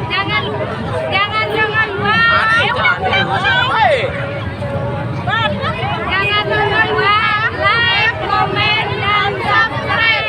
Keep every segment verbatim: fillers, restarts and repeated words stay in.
Jangan, jangan, jangan lupa. Jangan lupa like, komen, dan subscribe.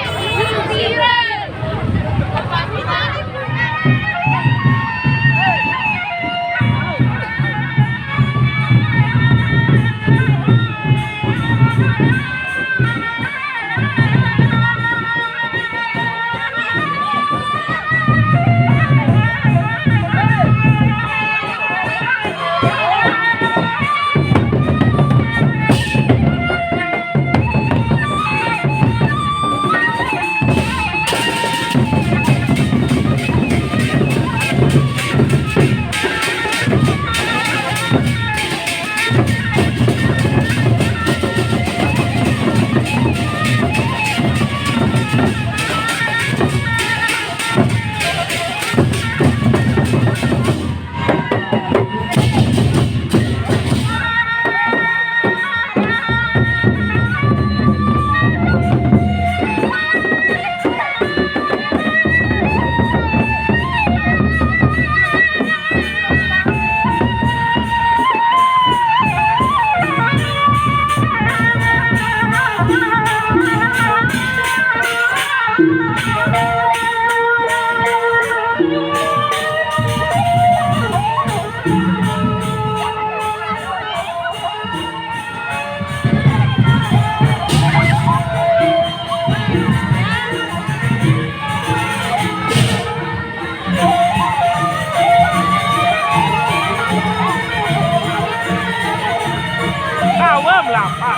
Awam lapar.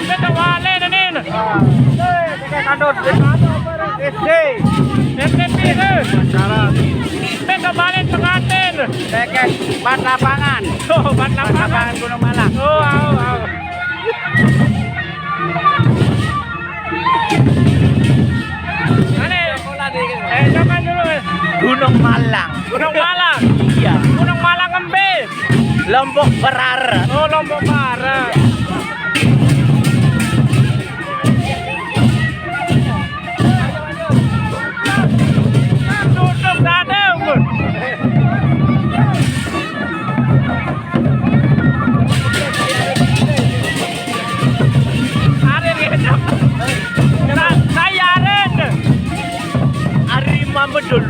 Beta wale na nena. Kandot. S D. S D P ke. Beta balen pengantin. Dekat Bat Lapangan. Oh, Bat Bat Lapangan. Lapangan Gunung Malang. Oh, au, au. Ane, eh, coba dulu, eh. Gunung Malang. Gunung Malang. Iya. Gunung Malang embe. Lombok Barat. Oh, Lombok Barat. Tutup dada, Bun. Aren kecap. Sa-, saya Aren. Ari Mamedul.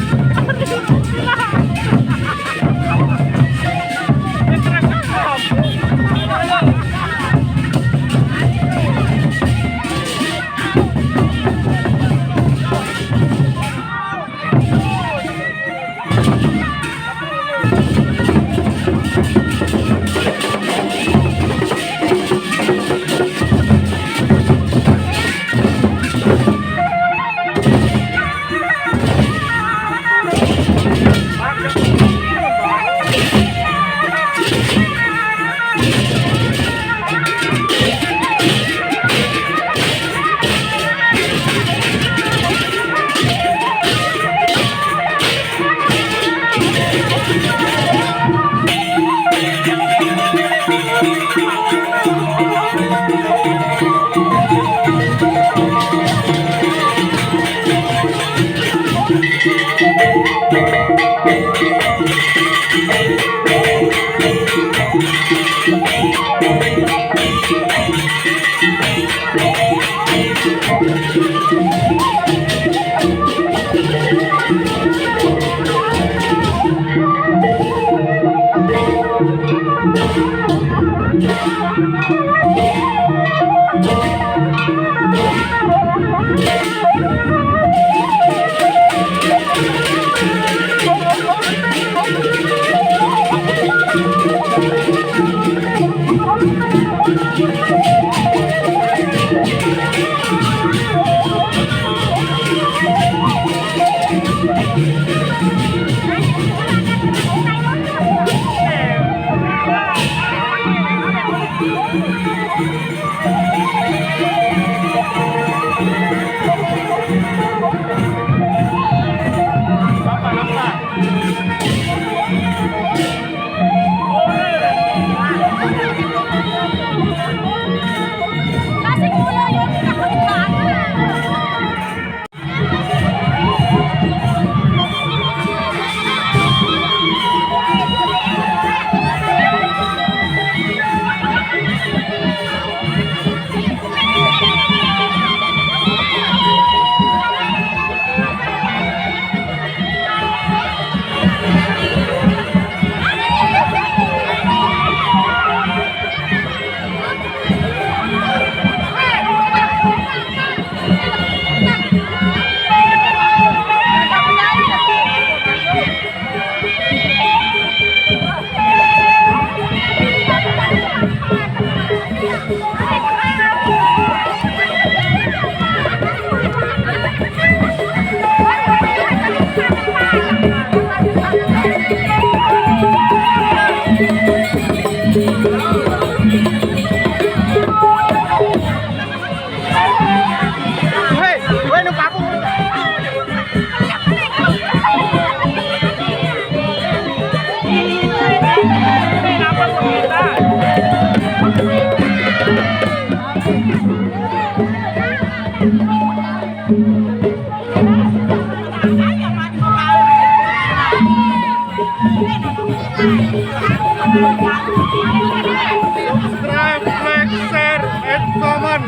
Subscribe, like, share, and comment.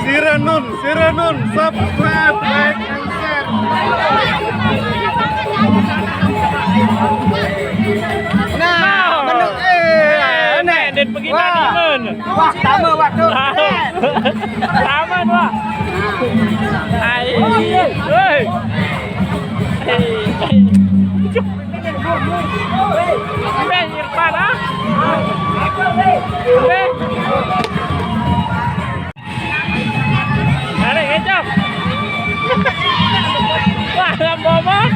Sira nun, sira nun, subscribe, like, and share. Nah, menuk, eh, nek, nek pergi wah. Tadi mana? Wah, sama waktu. Taman, wah. Ai. Hei. Hei. Hei, Irfan, ah. Hei. Tarik, kencang. Wah, dalam bawah.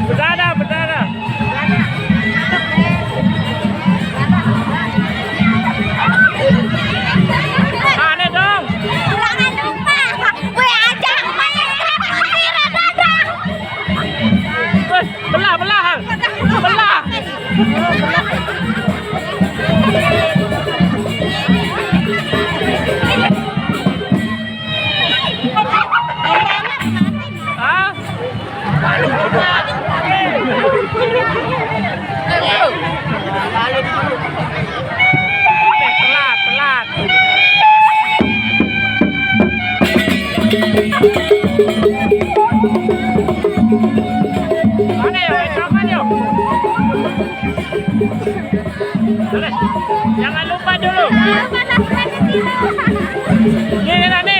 Berdarah, berdarah. Aneh dong. Jangan lupa. Gue ajak. Weh, belah, belah. Belah. Hah? Telat, telat. Mana ya? Mana ya? Jangan lupa dulu. Ini, ini, ini.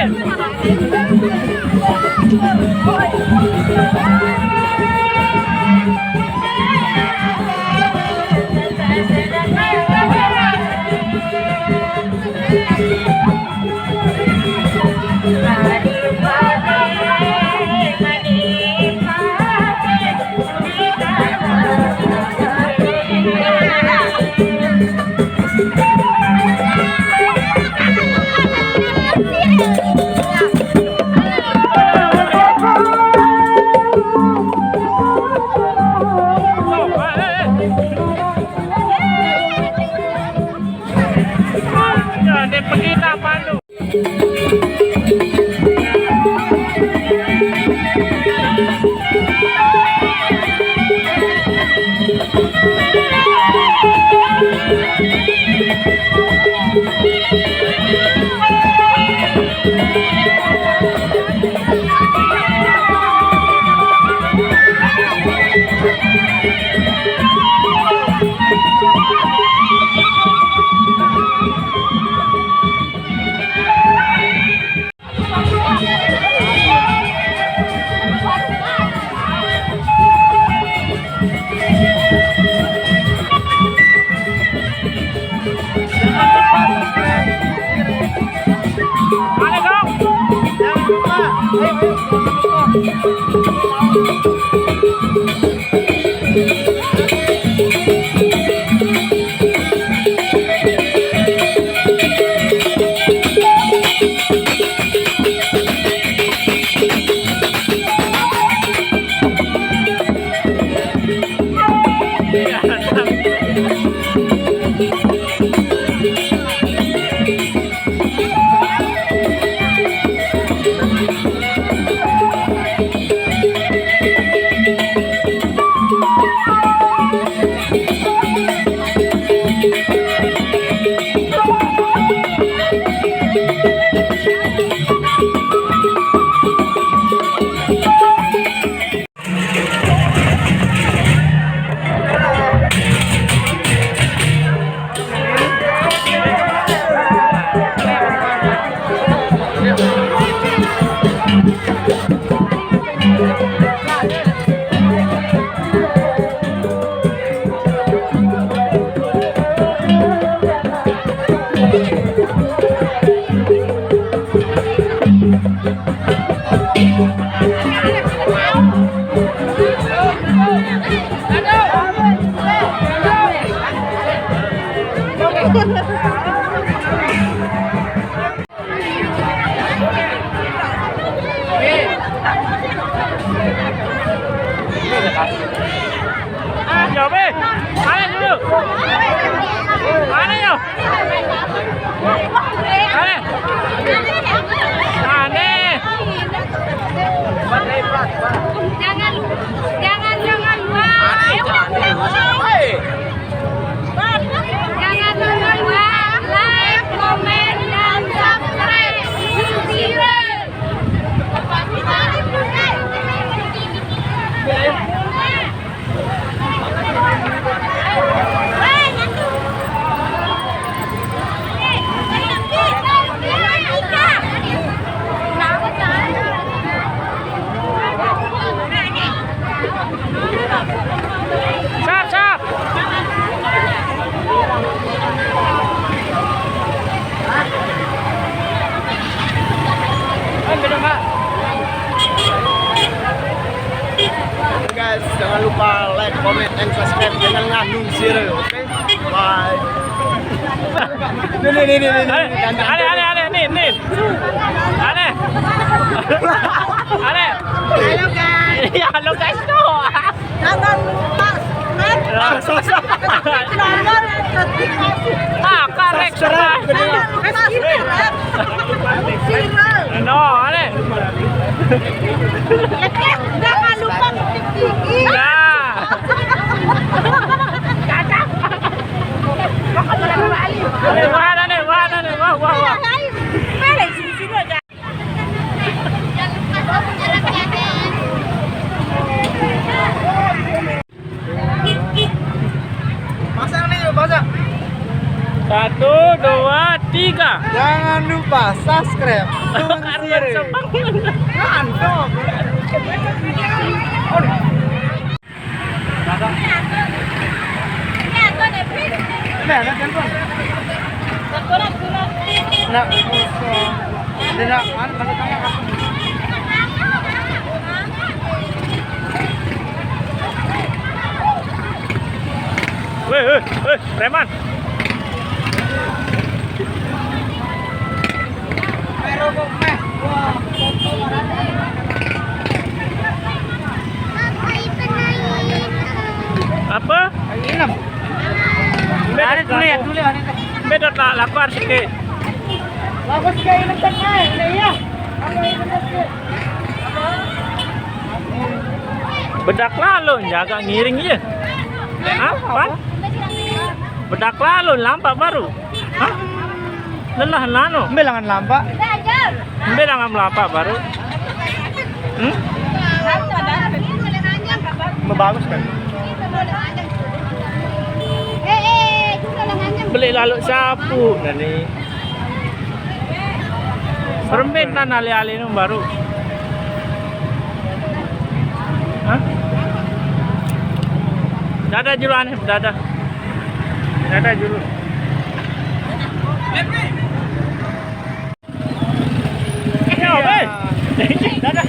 Yo, be. Mana dulu? Mana, yo? Mana? Mana? Jangan, jangan, jangan lupa. Jangan lupa like, komen, dan subscribe. Zero. Jangan lupa like, comment, and subscribe channel Ngandung Sire, oke? Bye. Ini, ini, ini, ini. Aneh, aneh, aneh, aneh, nih, nih. Aneh. Aneh. Halo, guys. Iya, halo, guys, tuh. Jangan lupa subscribe. Ah, susah. Jangan lupa subscribe. Ah, karek. Subscribe. Jangan lupa subscribe. Viral. No, aneh. Jangan lupa ngetik gigi. Nah. Wah, aneh, wah, aneh, wah, wah, wah. Pasang nih, pasang. Satu, dua, tiga. Jangan lupa subscribe. Tun Sire. Mantap. Ini ada telepon. Nak, dia nak, anu, tanda tangan. Weh, weh, weh, preman. Apa? Inem. Ada tulis, tulis, ada. Beda tak lapar sikit. Lapar sikit, inem tak naik, inem ya. Bedak lalu jaga ngiring aja. Apa? Bedak lalu lampak baru. Hah? Lelah nano. Bilangan lampak. Bilangan lampak baru. Hmm? Bagus kan? Beli lalu sapu nani. Permen nan alih-alih nu baru. Hah? Dada julu aneh, dada. Dada julu. Ya, weh. Dada.